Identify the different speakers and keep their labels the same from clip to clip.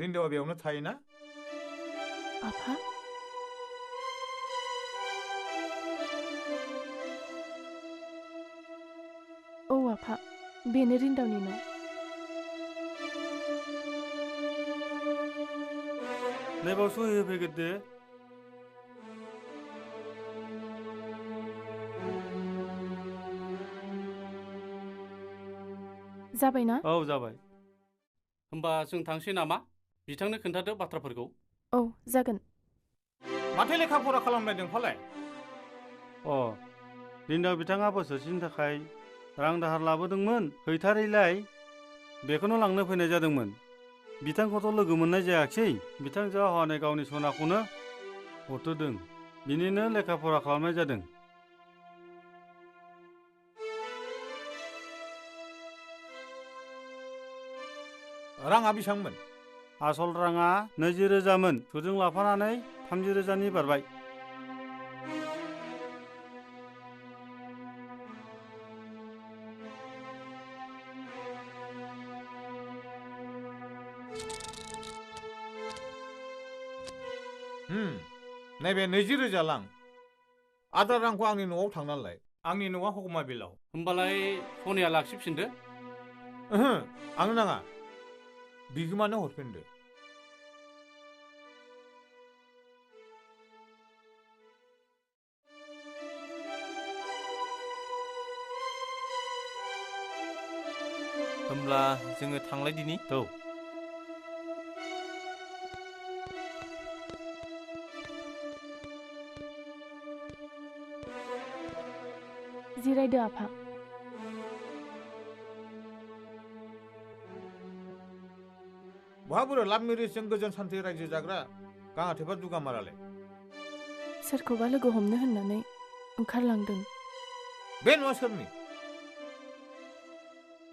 Speaker 1: रिन्दावा बेयावनो थायोना?
Speaker 2: आफा? औ आफा, बेनो रिन्दावनि न'।
Speaker 3: नैबावसो होफैग्रोदो।
Speaker 2: जाबायना?
Speaker 3: औ जाबाय। होमबा जों थांसै नामा? बिथांनो खोन्थादो बाथ्राफोरखौ।
Speaker 2: औ जागोन।
Speaker 1: माथो लेखा फरा खालामलायदों फालाय?
Speaker 3: रिन्दाव बिथाङा बोसोरसेनि थाखाय रां दाहार लाबोदोंमोन, हैथारैलाय बेखौनो लांनो फैनाय जादोंमोन। बिथांखौथ' लोगो मोननाय जायाखिसै। बिथांजोआ हनै गावनि सनाखौनो हरथ'दों, बिनिनो लेखा फरा खालामनाय जादों।
Speaker 1: राङा बेसांमोन?
Speaker 3: आसल राङा 20,000मोन, सुदजों लाफानानै 30,000नि बारबाय।
Speaker 1: नैबे 20,000 लां। आद्रा रांखौ आंनि न'आव थांनानैलाय। आंनि न'आ हगमा बिलाव।
Speaker 3: होमबालाय सनिया लाखिफिनदो।
Speaker 1: ओहो, आंनो नाङा। बिगोमानो हरफिनदो।
Speaker 4: होमब्ला जोङो थांलायदिनि।
Speaker 3: औ।
Speaker 2: जिरायदो आफा।
Speaker 1: बहा बुरो लाभ मेरिजजों गोजोन सान्थि रायजो जाग्रा गाङाथेफा दुगामारालाय?
Speaker 2: सोरखौबा लोगो हमनो होननानै ओंखारलांदों।
Speaker 1: बे न'आ सोरनि?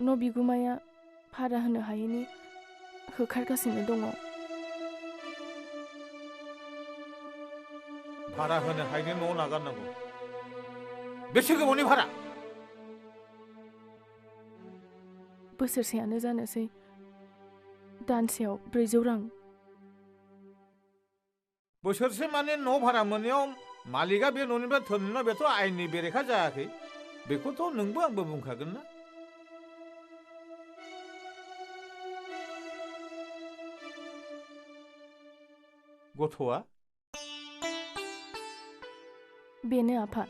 Speaker 2: न' बिगुमाया भारा होनो हायैनि होखारगासिनो दङ।
Speaker 1: भारा होनो हायैनि न'आव नागारनांगौ। बेसे गोबावनि भारा?
Speaker 2: बोसोरसेयानो जानोसै। दानसेयाव 400 रां।
Speaker 1: बोसोरसे माने न' भारा मोननायाव मालिकआ बे न'निफ्राय थोननो बेथ' आयेननि बेरेखा जायाखै। बेखौथ' नोंबो आंबो बुंखागोन ना? गथ'आ?
Speaker 2: बेनो आफा।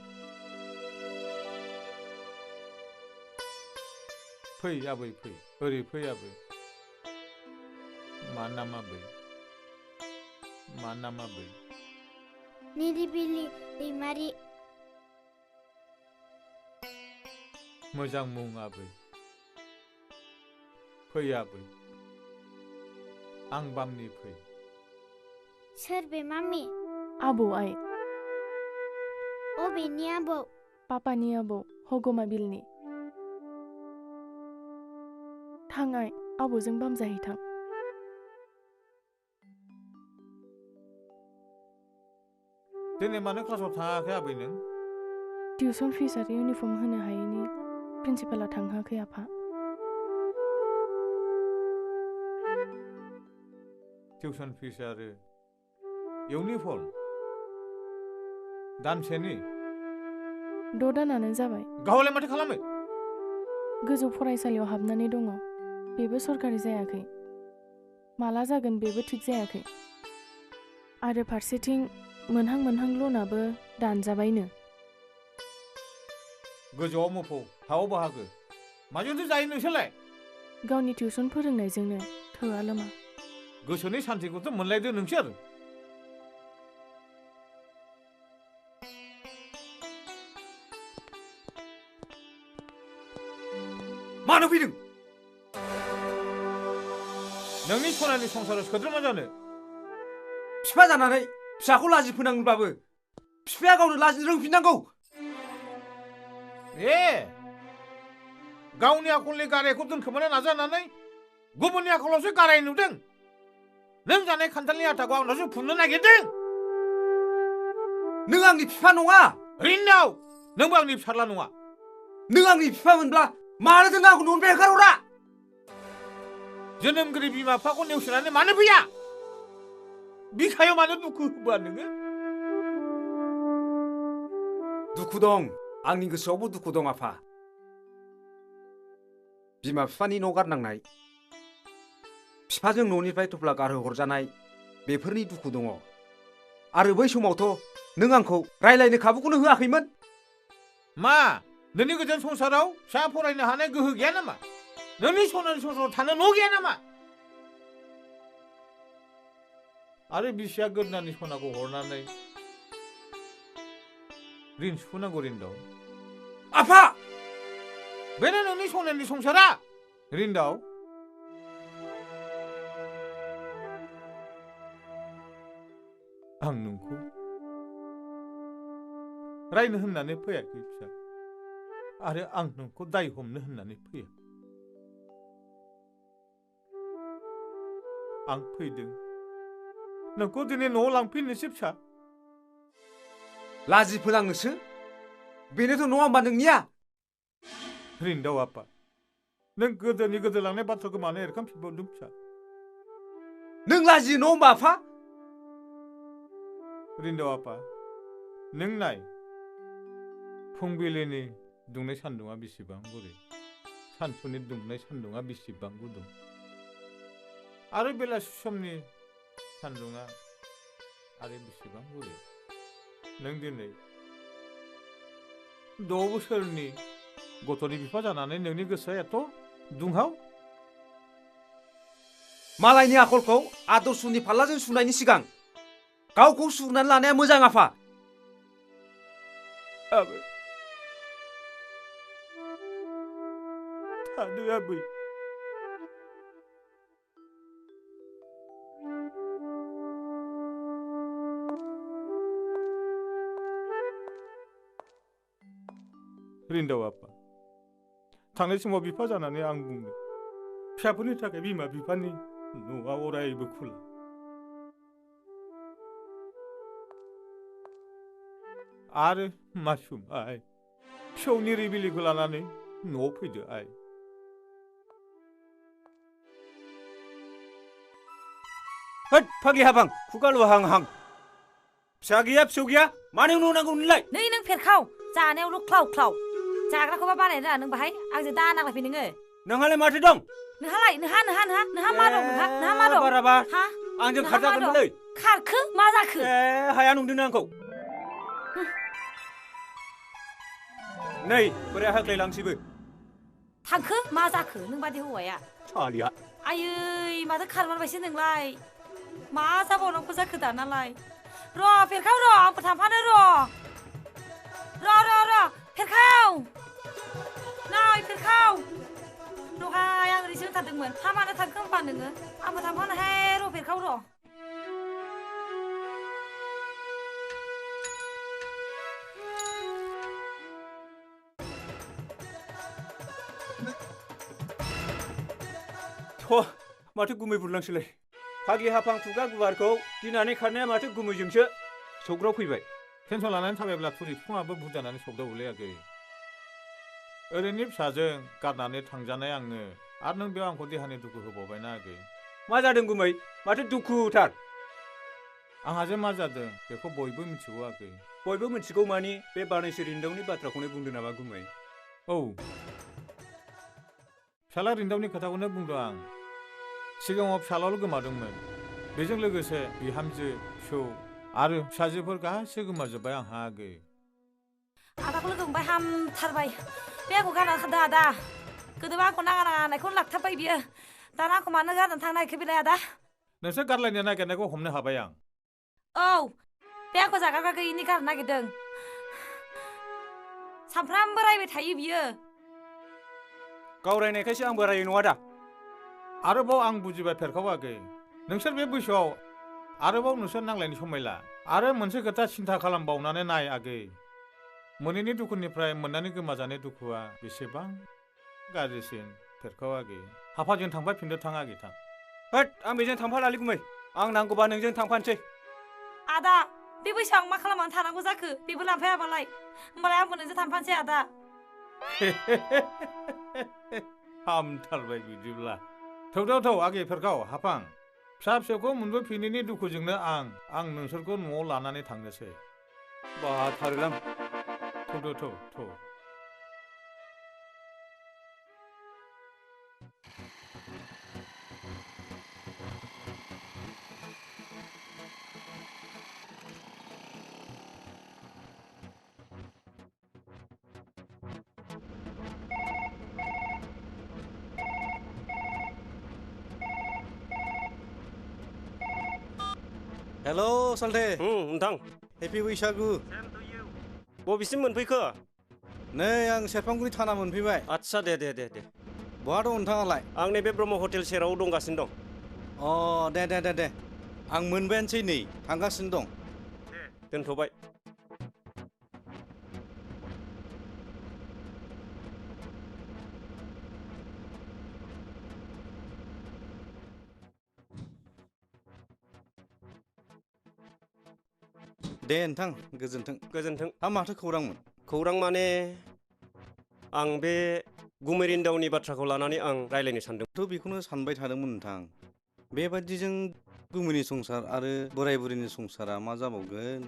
Speaker 1: फै आबै फै, ओरै फै आबै। मा नाम आबै? मा नाम आबै?
Speaker 5: निरिबिलि दैमारि।
Speaker 1: मोजां मुं आबै। फै आबै। आं बामनि फै।
Speaker 5: सोर बे मामि?
Speaker 2: आबौ आइ।
Speaker 5: अबेनि आबौ?
Speaker 2: पापानि आबौ, हगमा बिलनि। थां आइ, आबौजों बाम जाहैथां।
Speaker 1: दिनै मानो क्लासाव थाङाखै आबै नों?
Speaker 2: टिउसन फिस आरो इउनिफर्म होनो हायैनि प्रिन्सिपाला थांहोआखै आफा।
Speaker 1: टिउसन फिस आरो इउनिफर्म दानसेनि?
Speaker 2: 6 दानानो जाबाय।
Speaker 1: गावलाय माथो खालामो?
Speaker 2: गोजौ फरायसालियाव हाबनानै दङ। बेबो सरकारि जायाखै। माला जागोन बेबो थिग जायाखै। आरो फारसेथिं मोनहां लनाबो दानजाबायनो।
Speaker 1: गोजौआव मोफौ, हायाव बाहागो। माजोंथो जायो नोंसोरलाय?
Speaker 2: गावनि टिउसन फोरोंनायजोंनो थोआलो मा?
Speaker 1: गोसोनि सान्थिखौथ' मोनलायदो नोंसोर।
Speaker 4: मानो फैदों?
Speaker 1: नोंनि सनानि संसाराव सोद्रोमा जानो।
Speaker 4: बिफा जानानै फिसाखौ लाजि फोनांब्लाबो बिफाया गावनो लाजिनो रोंफिननांगौ।
Speaker 1: गावनि आखलनि गारायखौ दोनखोमानो नाजानानै गुबुननि आखलावसो गाराय नुदों। नों जानाय खान्थालनि आटाखौ आंनावसो फुननो नागिरदों।
Speaker 4: नों आंनि बिफा नङा।
Speaker 1: रिन्दाव, नोंबो आंनि फिसाज्ला नङा।
Speaker 4: नों आंनि बिफा मोनब्ला मानो दोन आंखौ न'निफ्राय होखारहरा?
Speaker 1: जोनोमगिरि बिमा बिफाखौ नेवसिनानै मानो फैया बिखायाव मानो दुखु होबा नोङो
Speaker 4: दुखु दं आंनि गोसोआवबो दुखु दं आफा बिमा बिफानि न' गारनांनाय बिफाजों न'निफ्राय थफ्ला गारहरजानाय बेफोरनि दुखु दङ आरो बै समावथ' नों आंखौ रायलायनो खाबुखौनो होआखैमोन
Speaker 1: मा नोंनि गोजोन संसाराव फिसा फरायनो हानाय गोहो गैया नामा नोंनि सनानि संसाराव थानो न' गैया नामा आरो बिसिया गोदनानि सनाखौ हरनानै रिन सुख'नांगौ रिन्दाव
Speaker 4: आफा
Speaker 1: बेनो नोंनि सनानि संसारा रिन्दाव आं नोंखौ रायनो होननानै फैयाखै फिसा आरो आं नोंखौ दाय हमनो होननानै फैया आं फैदों नोंखौ दिनै न'आव लांफिननोसै फिसा
Speaker 4: लाजि फोनांनोसो बेनोथ' नङा होमबा नोंनिया
Speaker 1: रिन्दाव आपा नों गोदोनि गोदोलांनाय बाथ्राखौ मानो एरखांफिनबावदों फिसा
Speaker 4: नों लाजियो नङा होमबा आफा
Speaker 1: रिन्दाव आपा नों नाय फुंबिलिनि दुंनाय सान्दुङा बेसेबां गुरै सानसुनि दुंनाय सान्दुङा बेसेबां गुदुं आरो बेलासि समनि सान्दुङा आरो बेसेबां गुरै नों दिनै 6 बोसोरनि गथ'नि बिफा जानानै नोंनि गोसोआ एथ' दुंहाव
Speaker 4: मालायनि आखलखौ आदर्शनि फाल्लाजों सुनायनि सिगां गावखौ सुनानै लानाया मोजां आफा
Speaker 1: आबै थादो आबै रिन्दाव आपा थांनाय समाव बिफा जानानै आं बुंदों फिसाफोरनि थाखाय बिमा बिफानि न'आ अरायबो खुला आरो मासुम आइ फिसौनि रिबिलिखौ लानानै न'आव फैदो आइ
Speaker 6: होद फाग्लि हाबां खुगाल' हां हां फिसा गैया फिसौ गैया मानो न' नांगौ नोंलाय
Speaker 7: नै नों फेरखाव जानायावल' ख्लाव ख्लाव जाग्राखौबा बानायनो रोङा नों बाहाय आंजों दा नांलायफै नोङो
Speaker 6: नोंहालाय माथो दं
Speaker 7: नोंहालाय नोंहा मा दं नोंहा मा दं
Speaker 6: बाराबा
Speaker 7: हा
Speaker 6: आंजों खारजागोनलै
Speaker 7: खारखो मा जाखो
Speaker 6: हाया नंदों आंखौ नै बोरै हाख्लायलांसैबो
Speaker 7: थांखो मा जाखो नों बादि हौवाया
Speaker 6: सालिया
Speaker 7: आयै माथो खारमारबायसो नोंलाय मा जाबावनांगौ जाखो दानालाय र' फेरखाव र' आंबो थांफानो र' फेरखाव नै फेरखाव दहाय आं ओरैसो होथारदोंमोन हा मानो थांखो होनबा नोङो आंबो थांफानोहाय र' फेरखाव र'
Speaker 6: माथो गुमै बुरलांसैलाय फाग्लि हाफां खुगा गुवारखौ गिनानै खारनाया माथो गुमैजोंसो सौग्राव फैबाय
Speaker 1: टेनसन लानानै थाबायब्ला थुरि बिफाङाबो बुजानानै सौदावलायाखै ओरैनो फिसाजों गारनानै थांजानाय आङो आरो नों बेयाव आंखौ देहानि दुखु होबावबायना आगै
Speaker 6: मा जादों गुमै माथो दुखुथार
Speaker 1: आंहा जे मा जादों बेखौ बयबो मिथिगौ आगै
Speaker 6: बयबो मिथिगौ मानि बे बानायसो रिन्दावनि बाथ्राखौनो बुंदों नामा गुमै
Speaker 1: औ फिसाला रिन्दावनि खोथाखौनो बुंदों आं सिगाङाव फिसालाल' गोमादोंमोन बेजों लोगोसे बिहामजो फिसौ आरो फिसाजोफोर गासै गोमाजोब्बाय आंहा आगै
Speaker 7: आदाखौ लोगो मोनबाय हामथारबाय बे आंखौ गारना खारदों आदा गोदोबा आंखौ नाङा नाङानायखौनो लाखथाबबाय बियो दाना आंखौ मानो गारनानै थांनो नागिरखो बेलाय आदा
Speaker 1: नोंसोर गारलायनो नागिरनायखौ हमनो हाबाय आं
Speaker 7: औ बे आंखौ जागारग्रा गैयिनि गारनो नागिरदों सानफ्रामबो रायबाय थायो बियो
Speaker 6: गाव रायनायखायसो आंबो रायो नङा दा
Speaker 1: आरोबाव आं बुजिबाय फेरखाव आगै नोंसोर बे बैसोआव आरोबाव नोंसोर नांलायनो समायला आरो मोनसे खोथा सिन्था खालामबावनानै नाय आगै मोनैनि दुखुनिफ्राय मोननानै गोमाजानाय दुखुआ बेसेबां गाज्रिसिन फेरखाव आगै हाफाजों थांफाफिननो थां आगै थां
Speaker 6: होद आं बेजों थांफालालै गुमै आं नांगौबा नोंजों थांफानोसै
Speaker 7: आदा बे बैसोआव आं मा खालामनानै थानांगौ जाखो बेबो लांफायाबालाय होमबालाय आंबो नोंजों थांफानोसै आदा
Speaker 1: हामथारबाय बिदिब्ला थौ आगैफोरखौ हाफां फिसा फिसौखौ मोनबोफिनैनि दुखुजोंनो आं नोंसोरखौ न'आव लानानै थांनोसै
Speaker 6: बा थारैलां
Speaker 1: थौ
Speaker 8: हेलौ सालथे
Speaker 9: नोंथां
Speaker 8: हेपि बैसागु
Speaker 9: बबेसिम मोनफैखो
Speaker 8: नै आं सेरफांगुरि थाना मोनफैबाय
Speaker 9: आदसा दे
Speaker 8: बहा दं नोंथाङालाय
Speaker 9: आं नैबे ब्रह्म हटेल सेराव दंगासिनो दं
Speaker 8: दे आं मोनबायानोसै नै थांगासिनो दं
Speaker 9: दोनथ'बाय
Speaker 8: दे नोंथां गोजोन्थों हा माथो खौरांमोन
Speaker 9: खौरां माने आं बे गुमेरिन्दावनि बाथ्राखौ लानानै आं रायलायनो सानदों
Speaker 8: थ' बेखौनो सानबाय थादोंमोन नोंथां बेबादिजों गुमैनि संसार आरो बोराय बुरैनि संसारा मा जाबावगोन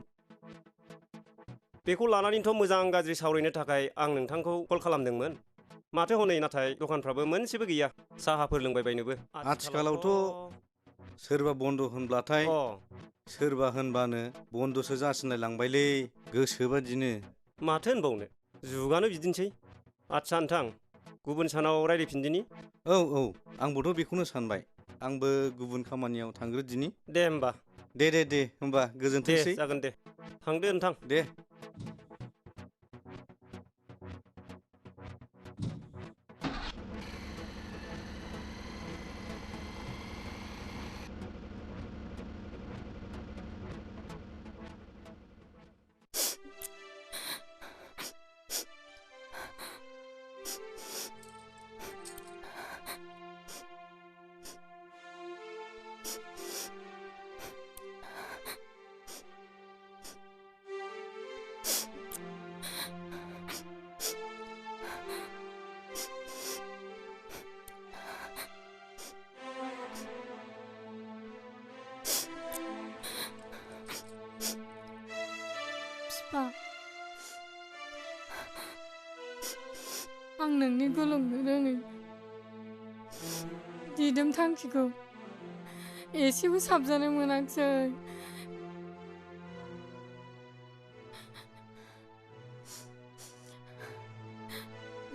Speaker 9: बेखौ लानानैथ' मोजां गाज्रि सावरायनो थाखाय आं नोंथांखौ कल खालामदोंमोन माथो हनै नाथाय दखानफ्राबो मोनसेबो गैया साहाफोर लोंबायबायनोबो
Speaker 8: आथिखालावथ' सोरबा बन्द' होनब्लाथाय सोरबा होनबानो बन्द'सो जासिनलाय लांबायलै गोसोबादिनो
Speaker 9: माथो होनबावनो जुगानो बिदिनोसै आदसा नोंथां गुबुन सानाव रायलायफिनदिनि
Speaker 8: औ आंबोथ' बेखौनो सानबाय आंबो गुबुन खामानियाव थांग्रोदिनि
Speaker 9: दे होमबा
Speaker 8: दे होमबा गोजोनथोंसै
Speaker 9: दे जागोन दे थांदो नोंथां
Speaker 8: दे
Speaker 2: आं नोंनि गोलोमनो रोङै दिदोम थांखिखौ एसेबो साबजानाय मोनाखिसै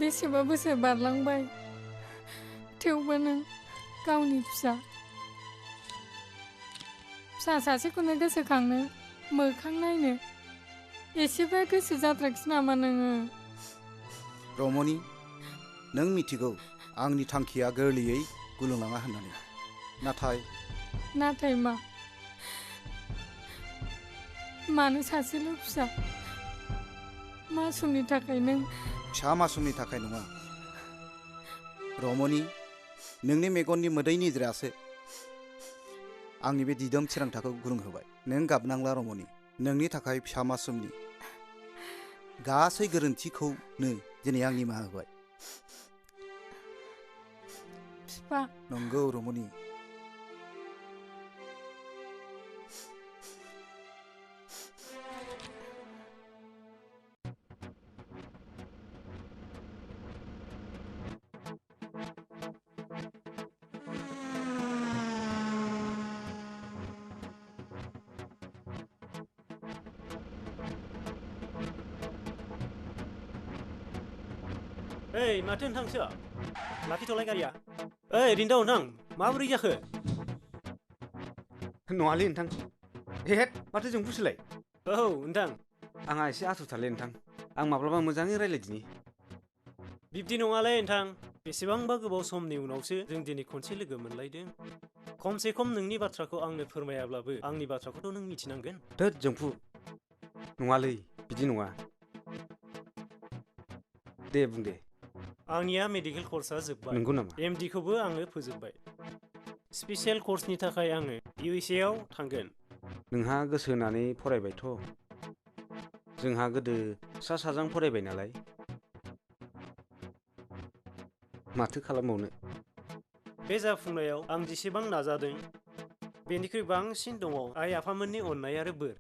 Speaker 2: बेसेबा बोसोर बारलांबाय थेवबो नों गावनि फिसा सासेखौनो गोसोखांनो मोखां नायनो एसेबो गोसो जाथ्राखिसै नामा नोङो
Speaker 10: रमनि नों मिथिगौ आंनि थांखिया गोरलैयै गुलुंलाङा होननानै
Speaker 2: नाथाय मानो सासेल' फिसा मासुमनि थाखाय नों
Speaker 10: फिसा मासुमनि थाखाय नङा रमनि नोंनि मेगननि मोदै निद्रायासो आंनि बे दिदोम थिरांथाखौ गुरुं होबाय नों गाबनांला रमनि नोंनि थाखाय फिसा मासुमनि गासै गोरोन्थिखौनो दिनै आं निमाहा होबाय
Speaker 2: फिफा
Speaker 10: नंगौ रमनि
Speaker 6: ओइ माथो नोंथांसो लाखिथ'लाय गारिया ओइ रिन्दाव नोंथां माबोरै जाखो
Speaker 4: नङालै नोंथां हेद माथो जोंफुसोलाय
Speaker 6: औ नोंथां
Speaker 4: आंहा एसे आथुरथारलै नोंथां आं माब्लाबा मोजाङै रायलायदिनि
Speaker 6: बिब्दि नङालै नोंथां बेसेबांबा गोबाव समनि उनावसो जों दिनै खनसे लोगो मोनलायदों खमसे खम नोंनि बाथ्राखौ आंनो फोरमायाब्लाबो आंनि बाथ्राखौथ' नों मिथिनांगोन
Speaker 4: थोद जोंफु नङालै बिदि नङा दे बुं दे
Speaker 6: आंनिया मेडिकेल कर्सआ जोब्बाय
Speaker 4: नंगौ नामा
Speaker 6: MD खौबो आङो फोजोबबाय स्पेसियेल कर्सनि थाखाय आङो USA आव थांगोन
Speaker 4: नोंहा गोसो होनानै फरायबायथ' जोंहा गोदो सा साज्रां फरायबाय नालाय माथो खालामबावनो
Speaker 6: बे जाफुंनायाव आं जेसेबां नाजादों बेनिख्रुइ बांसिन दङ आइ आफामोननि अननाय आरो बोर।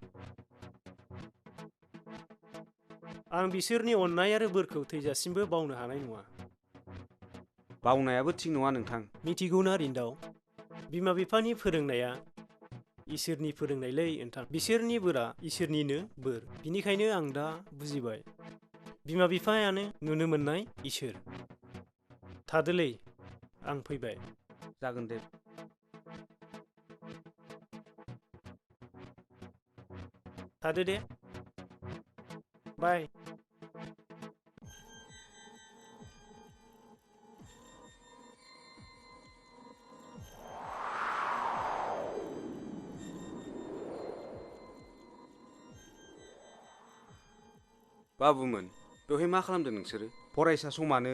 Speaker 6: आं बिसोरनि अननाय आरो बोरखौ थैजासिमबो बावनो हानाय नङा।
Speaker 4: बावनायाबो थिग नङा नोंथां।
Speaker 6: मिथिगौना रिन्दाव, बिमा बिफानि फोरोंनाया इसोरनि फोरोंनायलै नोंथां। बिसोरनि बोरा इसोरनिनो बोर। बिनिखायनो आं दा बुजिबाय, बिमा बिफायानो नुनो मोननाय इसोर। थादोलै, आं फैबाय।
Speaker 4: जागोन दे।
Speaker 6: थादो दे। बाय।
Speaker 4: बाबुमोन, दहाय मा खालामदों नोंसोरो? फरायसा समानो